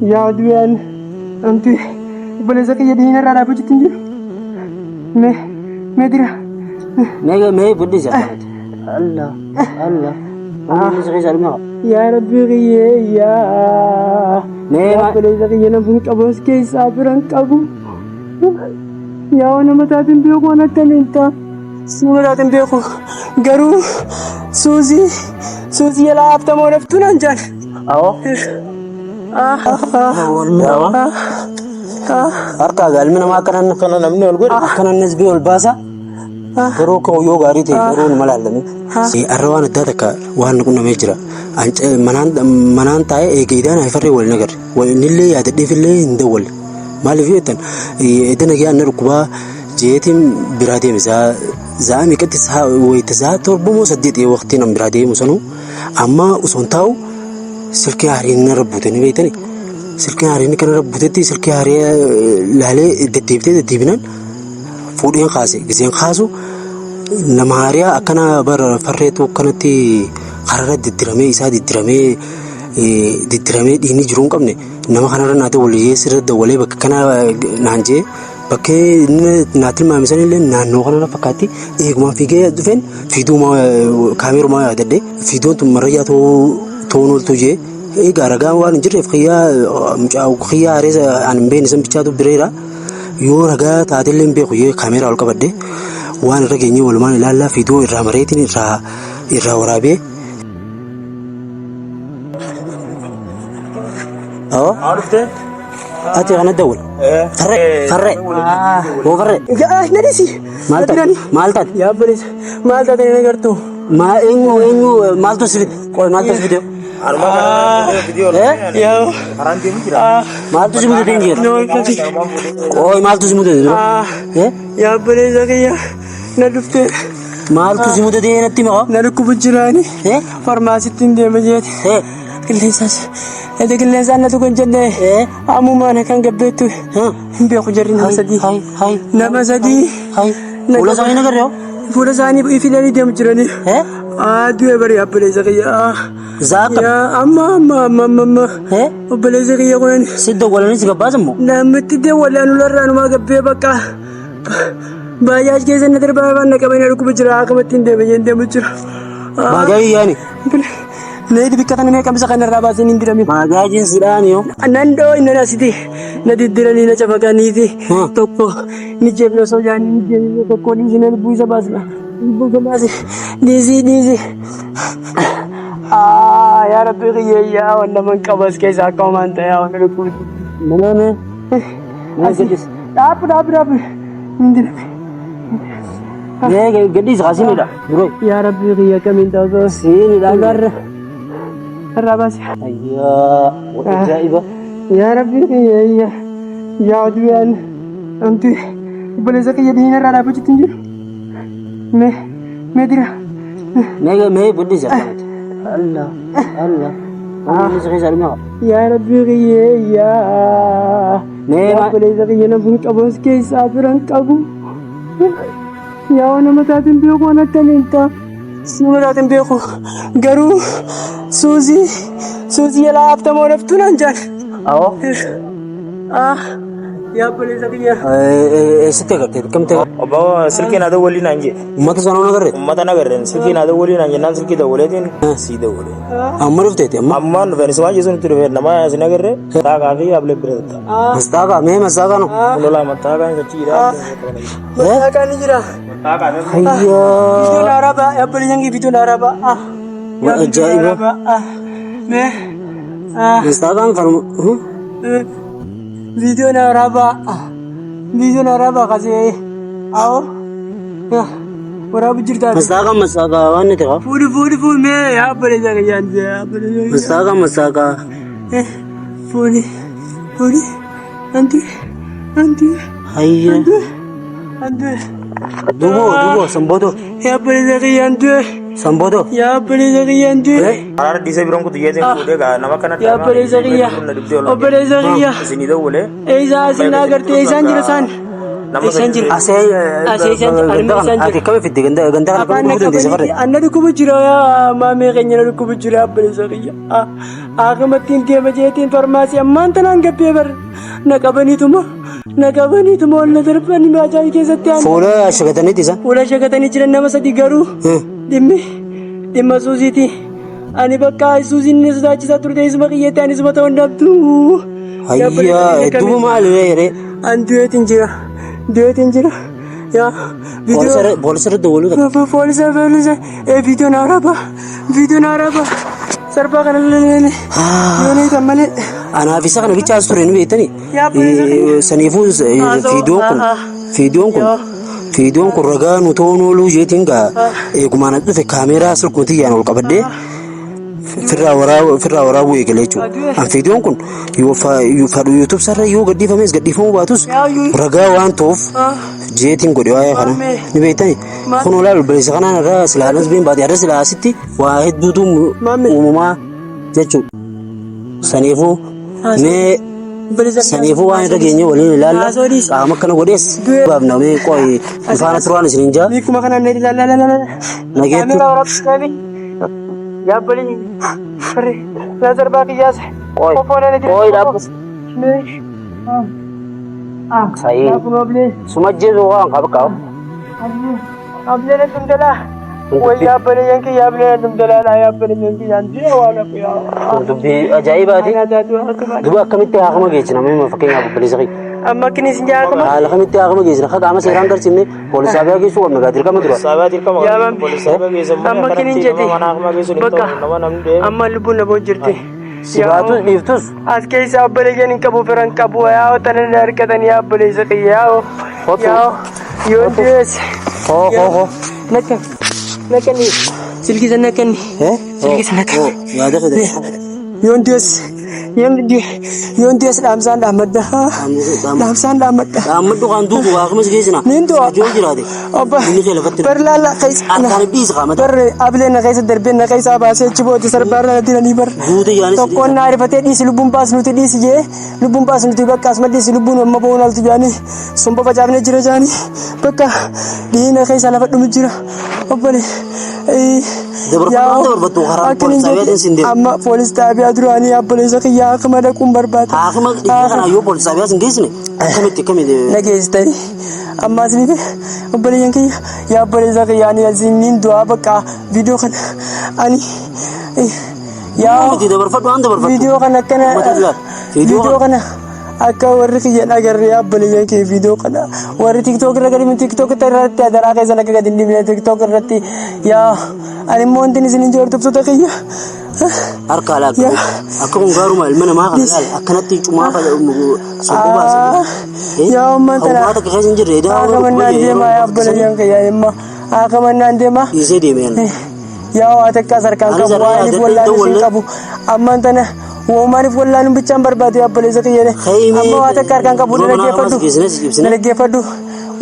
Yaa du'aan amti obboleessa kiyya diina irraa dhaabbachuutti hin jiru. Mee mee dira. Mee mee guddisa. Allah Allah. Wanni si keessa argama. Yaa Rabbi kiyyee yaa. Mee Yaa obboleessa kiyya nama hin qabu as keessaa bira hin qabu. Yaa nama taateen beeku waan akkamiin ta'a. Nama taateen beeku garuu suuzii suuzii yalaa haftamoo naftuu naan jaan. Awoo. Harkaa galmi namaa akkanan Kana namni ol godhe. akkanan nasbii ol baasa. Garuu akka yoo gaarii ta'e garuu nama laallamee. Arra waan addaa takka waan qunnamee jira. Manaan taa'ee eegeedhaan farree wal nagarre. Innillee yaadadheefillee hin dawwalle. Maaliif yoo jettan edda nagaa na dhukkubaa jeetiin biraa deeme za'a meeqatti wayita za'a 7 moo 8 waqtiin an biraa deemu sanuu amma osoo hin taa'u silkii haariin narra buute ni beektani. Silkii haariin kan narra buutetti silkii haarii laalee deddeebitee deddeebinaan fuudheen kaase giseen kaasu nama haariyaa akkana bara farreetu akkanatti kararra diddiramee isaa diddiramee diddiramee dhiigni jiruu hin qabne nama kanarra naate waliyee sirra dawwalee bakka kana naan jee bakkee inni naa tilmaame sanillee naannoo kanarra fakkaatti eegumaan fiigee dhufeen fiiduuma kaameerumaa yaadadhe fiidoon tun marayyaa ta'uun ooltuu jee egaa ragaan waan hin jirreef kiyyaa mucaa kiyyaa hareessa an hin beekne san bichaatu bireera yoo ragaa taatellee hin beeku jee kaameeraa ol qabadhe waan irra geenyee walumaan ilaallaa fiidoo irraa mareetiin irraa irraa waraabee. Awwa. Haa dhuftee? Ati kana dawwal. Farree farree. Boo farree. Yaa na dhisi. Maal taate? Maal taate? Yaa obboleessa maal taate na agartu. Maa eenyu eenyu maaltu si fide? Qoy maaltu si fide? Anuma karaa viidiyoo Eh? Yaa karaan deemu jira. Maaltu si mudate hin jiru? Qoy maaltu si mudate dura? Eh? Yaa obboleessa kiyya na dhuftee Maaltu si mudate natti hima? na dhukkubu jiraani. Eh? Farmaasitti hin deema jeeti. Eh? Qilleensas ede qilleensaan na tuqu hin jenne Eh? ammumaan kan gabbeettu Huh? hin beeku jarri nama sadii. Hai hai Nama sadii. hai. Fuula isaanii nagarre hoo? Fuula isaanii ifilanii deemu jiranii. Eh? Du'e bari obboleessa kiyya. Zaa akkam? Yaa amma amma amma amma amma Eh? obboleessa kiyya kunan Si dawwalanii si gabbaasan moo? namatti dawwalaan ularraa numaa gabbee bakka baay'aas keessa na darbaa waan na qabanii dhukkuba jira akkamatti hin deeme jeen deemu jira. Baajaajii yaani. Meeti bikka kana mee qamisa kanarraa baasanii hin diramin. Baajaajiin si dhaani yoo. Nan dhoo inni asiti na diddiranii na cafaqaniiti tokko ni jeefna osoo jaanii ni jeefna tokko dhiisi na lubbuu isa baasna lubbuu isa baasi dhiisi dhiisi. Yaa Rabbi kiyyee yaa waan nama hin qabas keessa akka homaan ta'e yaa waan lubbuu. Mee mee. Mee gadhiis. Dhaabbi dhaabbi dhaabbi hin dirame. Mee gadhiis kaasinidha. Duree. Yaa Rabbi kiyya akkamiin ta'u osoo Siinidha. Dhugaarra irraa baasi. Ayyaa ajaa'iba. Yaa Rabbi kiyya yaa yaa du'aan amti obboleessa kiyya diina irraa dhaabbachuutti hin jiru. Mee mee dira. Mee mee guddisa. Allah Allah. Wanni si keessa argama. Yaa Rabbi kiyya yaa Mee yaa obboleessa kiyya nama hin qabu as keessaa bira hin qabu. Yaa waan nama taateen beeku waan akkamiin ta'a. Nama taateen beeku garuu suuzii suuzii yalaa haftamoo naftuu naan jaan. Awoo. Yaa obboleessa kiyya. Eessatti agarte? Akkamitti agarte? Obbo silkii naa dawwalii naan jee. Uummata sana hoo agarre? Uummata nagarreen silkii naa dawwalii naan jennaan silkii dawwaleetiin sii dawwalee. Amma dhufteeti amma. Ammaan dhufeen isumaan jechuun itti dhufeen nama isin agarre xaaqaa fi ablee bira tatta. Mastaaqa mee mastaaqa no. Lolaa maxxaaqaan sochiidha. Mastaaqa ni jira. Hayyaa. Bitoon araba obboleeyyan kee bitoon araba. Waa ajaa'iba. Mee. Mastaaqaan kanuma. Viidiyoon araba. Viidiyoon araba kasee. Awo. Waraabu jirtaa. Mastaaqaan mastaaqaa waan ni ta'aa. Fuudhi fuudhi fuudhi mee yaa obboleessa kiyyaan yaa obboleessa. Mastaaqaan mastaaqaa. Fuudhi fuudhi anti anti. Hayya. Anti. Duuboo duuboo sanbootoo. Yaa obboleessa kiyyaan du'e. Sanbootoo. Yaa obboleessa kiyyaan du'e. Karaa dhiisee biroon kutu yeetiin fuudhee gaa nama kana Yaa obboleessa kiyya. Obboleessa kiyya. Isinii dawwalee. Eeysaa isin agartee eeysaan jira isaan. Nama Isaan sadi jira. Asee Asee isaan jira. ganda kana Isaan ati jira. akkami fidde ganda ganda kana Afaan akkami na dhufuu dandeesse qabanii farre? anna dhukkubu jira yaa maamee keenya na dhukkubu jira abbalisa kiyya. Akamattiin deema jeetiin farmaasii ammaan tanaan gabbee bar na qabaniituma na qabaniituma ol na darbanii maajaa'ii keessatti aan Fuula shagataniiti isaan. fuula shagatanii jiran nama sadi garuu dhimmi dhimma suusiiti. Ani bakka suusiin ni sodaachisaa turte isuma kiyyeetti ani isuma ta'uu hin dhabdu. Hayyaa duuba maali ree? An du'eetiin jira du'eetiin jira yaa viidiyoo. Poolisa irra dawwaluu takka. Poolisa poolisa viidiyoo na waraaba viidiyoo na waraaba sarbaa kana laleele yoo na hiitan malee. Anaaf isa kana bichaas ture ni beektani. Yaa poolisa kiyya. Saniifuu fiidiyoon kun fiidiyoon kun fiidiyoon kun ragaa nu ta'uun ooluu jeetiin gaa eegumaan as dhufe kaameeraa silkuma tiyyaan ol qabadhee firraa waraabuu firraa waraabuu eegale jechuudha. An fiidiyoon kun yoo fadhu yuutuub sarara yoo gadhiifames gadhiifamuu baatus ragaa waan ta'uuf jeetiin godhe waa'ee kana ni beektani. Kun olaal obboleessa kanaan irraa silaa anas biin baate irra silaa asitti waa hedduutu uumamaa jechuudha. Saniifuu mee saniifuu waan irra geenye waliin ilaalla qaama akkana godhees baafna mee qo'i faana turaan isin hin jaa. Miikuma kanaan na ilaalla. Nageettu. Yaabbalii farre laa sarbaa kiyyaas. Qo'i qo'i dhaabbas. Sayii. Suma jeesu waan qaba qaba. Ablee na dundalaa. Way yaabbalee yanki yaablee na dundalaa laa yaabbalee yanki yaanti waan hafu yaa. Kun dubbii ajaa'ibaati. Duba akkamitti haakama geessina mee fakkeenyaaf obboleessa kiyya. Amma akkinis hin jaakama. Haala kamitti haakama geessina akka qaama seeraan garsiifne poolis xaabiyaa geessuu qabna gaa dirqama dura. Saabaa dirqama Yaa qabdi. mammi. Poolis saabaa geessan malee Amma akkin hin akkanatti jedhe. nama mana haakama geessuun hin Bakka ta'u. Nama namni deeme. amma lubbuun na booda jirti. Si baatus dhiiftus As keessa obboleeyyan hin qabu fira hin qabu yaa tana na argatanii yaa obboleessa kiyya yaa Hotu. yaa yoo du'es hoo hoo hoo. nakkan nakkanni silkii sana nakkanni Eh? silkii sana Hoo nakkanni yaada fedhe. yoon du'es yoon du'e yoon du'es dhaamsaan dhaammadha dhaamsaan dhaammadha Dhaammadhu kan duutu haakama si geessina. Nin du'a. Ijoo jiraate. Obba Inni kee lafatti. bar laala keessa Harkaan dhiisi qaamata. bar ablee na keessa darbee na keessa baasee achi booda sarbaarra na diranii bar. Duute yaanis. Tokkoon na arifatee dhiisi lubbuun baas nuti dhiisi jee lubbuun baas nuti bakka asuma dhiisi lubbuun amma ba'uun altu jaanii somba facaafnee jira jaanii bakka dhiina keessa lafa dhumu jira obbole. Dabarfatu dabarfattu karaa poolis xaabiyaatiin siin deemu. Amma poolis xaabiyaa duraanii obboleessa kiyyaa akkuma dhaquun barbaada. Haakama dhiiga kanaa yoo poolis xaabiyaa siin geessine akkamitti akkamitti. Nageessitanii amma asii obboleeyyan kiyya yaa obboleessa kiyya ani asiin du'aa bakka viidiyoo kana ani yaa Miti dabarfadhu waan dabarfattu. viidiyoo kana akkana Uummata ilaala. Viidiyoo viidiyoo kana akka warri kiyyan agarre yaa obboleeyyan kiyya viidiyoo kana warri tiktook irra gadi tiktook irratti adaraa keessan akka gadi hin dhibne tiktook irratti yaa ani immoo wanti isin hin hordoftoota kiyya. Harka alaa akka kun gaaruma ilma namaa kana ilaali akkanatti cumaa sobboo baasa. Yaa uummata na. Hawaasa keessa hin jirre edaa Akka mannaan deemaa yaa obboleeyyan kiyya imma akka mannaan deemaa. Dhiisee deemeen. Yaa waa takka harkaan Anis qabu har'a waan if yaadadhee wallaanuuf hin dawwalle. qabu ammaan tana woomaaniif wallaanuun bichaan barbaade yaa obboleessa kiyya Haymee amma waa takka harkaan qabu dura mana dhaggeeffadhu hamas geessines ibsine. dhaggeeffadhu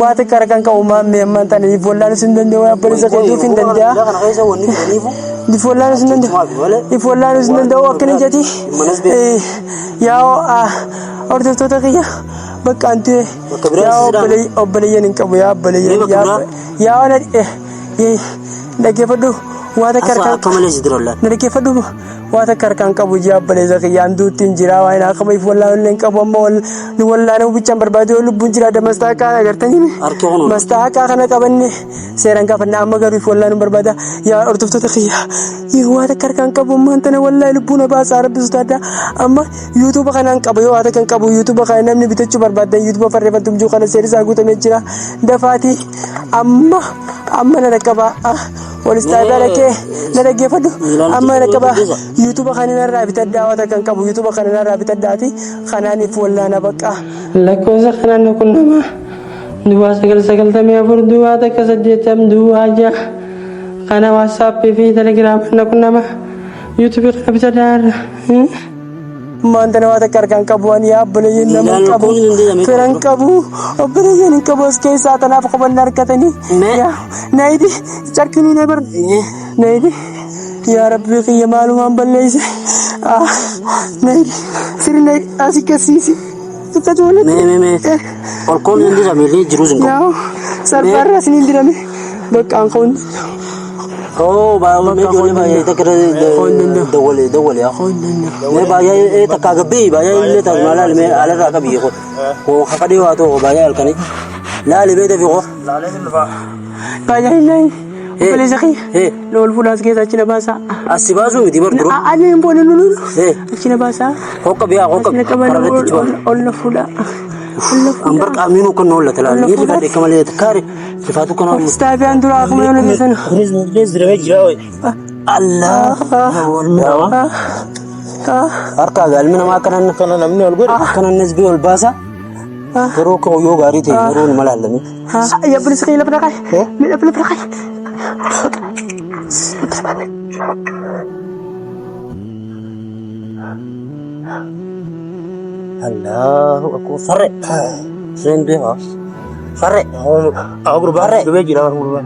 waa takka harkaan qabu maammee ammaan tana if wallaanuus hin danda'u yaa obboleessa kiyya duuf hin danda'a Kana keessa wanni fidaniifu if wallaanuus hin danda'u if wallaanuus hin danda'u akkana jeeti Manas beeku. yaa hordoftoota kiyya bakka anti Bakka biraa yaa si jedhama. obboleeyyan hin qabu yaa Mee obboleeyyan bakka biraa? yaa dhaggeeffadhu waa takka Asa harkaan akka malee si dura laala. na dhaggeeffadhu waa takka harkaan qabu ji'a obboleessa kiyyaan duutti hin jira waan akkama if wallaanuun hin qabu amma nu wallaanuu bichaan barbaade yoo lubbuun jira mastaaqaa agartanii Harki kun mastaaqaa kana qabanne seeraan gaafanna amma garuu if wallaanuun barbaada yaa hordoftoota kiyya waa takka harkaan qabu ammaan tana wallaahi lubbuun abaasaa rabbi sodaadha amma yuutuuba kanaan qaba yoo waa takka hin qabu yuutuuba kana namni bitachuu barbaadan yuutuuba farreeffattu jiru kana seerri isaa guutamee jira dafaatii amma amma na dhaqqaba polis xaabiyaa dhaqee na dhaggeeffadhu amma na dhaqqaba yuutuuba kana narraa bitadhaa waa takka hin qabu yuutuuba kana narraa bitadhaati kanaaniif wallaana baqa. Lakkoofsa kanaan nu qunnama duwwaa 9 94 duwwaa 1 80 duwwaa 6 kana waatsaappii fi telegiraama na qunnama yuutuubii kana bitadhaa irra. Maanta nama takka harkaan qabu ani yaa obboleeyyan nama hin Miilaan qabu lakkoofni hin danda'ame. fira hin qabu obboleeyyan hin qabu as keessaa tanaaf qobanna harkatanii Mee. yaa naayidi carkinuu na bar naayidi yaa rabbi kiyya maalumaan balleeyse naayidi sirri naayidi asi kasiisi. Akkasuma Mee mee mee. Ol koon hin dira miilli jiruu sin qabu. Yaa sarbaarraa isiniin dirame. Bakka an ka'uun. Oo baay'ee mee ijoollee baay'ee takka dawwale dawwale yaa. Mee baay'ee takka gabbee baay'ee illee taatu maa laali mee alarraa qabi koo. Koo kakadhee waa ta'u baay'ee halkanii. Laali mee dafii koo. Baay'ee hin laayin. Obboleessa kiyya. Lool fuudhaas keessa achi na baasaa. Asi baasuu miti bar dura. Ani hin boone nunu. Achi na baasaa. Hokka biyaa hokka Achi na qaban kararratti jiba. ol na fuudhaa. Ol na An bar fuudhaa. qaamni nu kan oollata laali. Ni rifadhe akka malee takkaari rifaatu kana. Istaafiyaan duraa akkuma yoo na sana. Kunis kunis diramee jira wayi. Allah. Harkaa gaalmi namaa akkanan Kana namni ol godhe. akkanan nasbii ol baasa. Garuu akka yoo gaarii ta'e garuu nama laallame. Yaa obboleessa kiyya lafa dhaqaa. Lafa dhaqaa. Allahu akbar. Farre. Seen beekaa. Farre. Haa gurbaan dhufee jira gurbaan.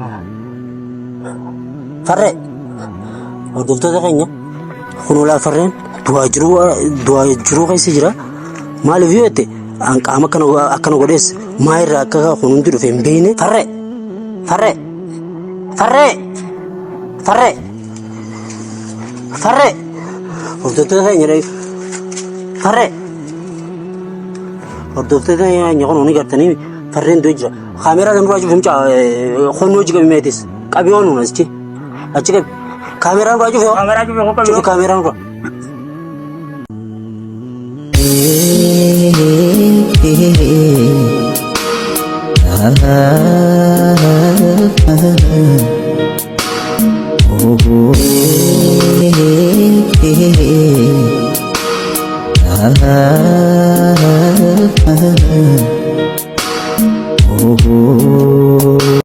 Farre. Hordoftoota keenya kun olaa farreen du'aa jiruu du'aa jiruu keessa jira. Maaliif yoo jette an qaama akkana akkana godhees maa irraa akka kun hundi dhufe hin beekne. Farre. Farre. Farre. Farre. Farre. Hordoftoota keenya farre. Hordoftoota keenya kun ni gartanii farreen du'e jira. Kaameeraa kan duraa cufe mucaa honnoo hojii qabi meetis. Qabi honuun asichi. Achi qabi. Kaameeraan duraa cufe. Kaameeraa cufe hoo qabi. Cufe kaameeraan duraa.